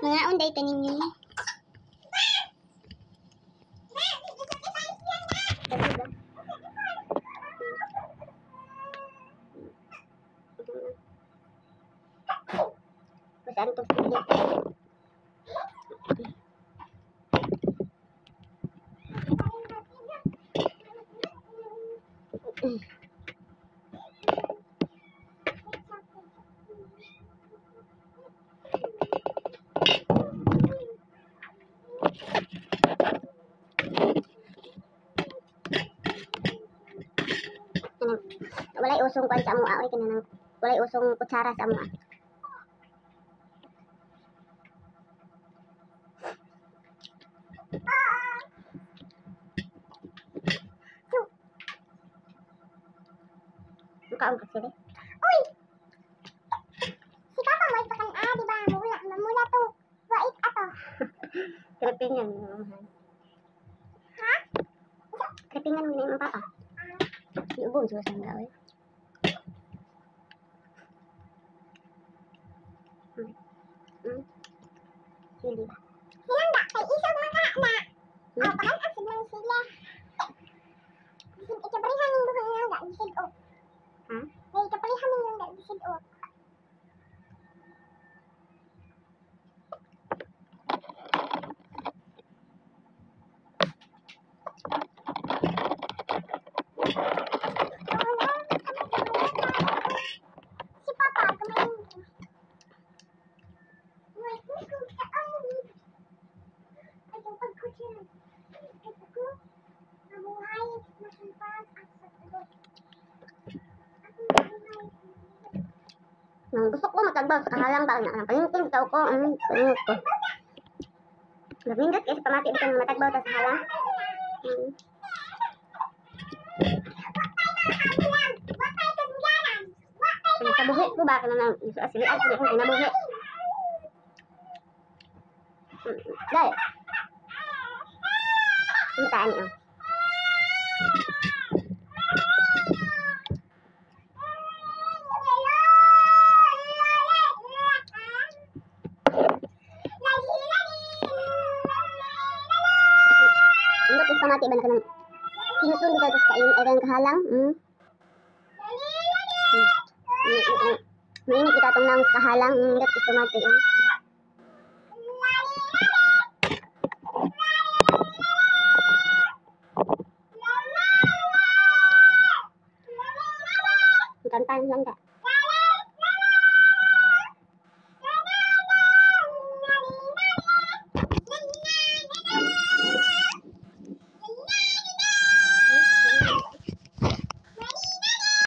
Mga unday kaninyo ni. Sabi ba? Basta ano itong sili? Ano, walay usong kwan sa amoa oy, kanang walay usong kutsara sa amoa. Mukaon ka sili. Uy! Si Papa mo ipakan ah, di ba? Mula, mamula tong wait ato. Krepingan mo mahal. Ha? Krepingan mo na imong papa. Iubong sa sangga oy. Sili ba? Sinangga, kay isog mga na. Hmm? Aw, pakan asig lang sila. Bisig ikapareha ning buhok nga bisig o. Ha? May ikapareha ning nga bisig o. Si Papa, kumain. May kusog sa amin. Ay, ang pagkutsira. Ay, ako, mabuhay, masipag, at sa tugot. Akong buhay. Nang gusto ko matagbaw sa kahalang ba na palingking tao ko, palingkot ko. Nagmindot kay sa pamati bitong matagbaw ta sa halang. Kaya kabuhi ko ba kana nang sa silian ko akong kinabuhi. Dai. Unta ani oh. Ambot is pamati ba na kanang hinton bitaw tas kain ay kanang kahalang. Mainit bitaw tong naong sa kahalang. Ambot is pamati.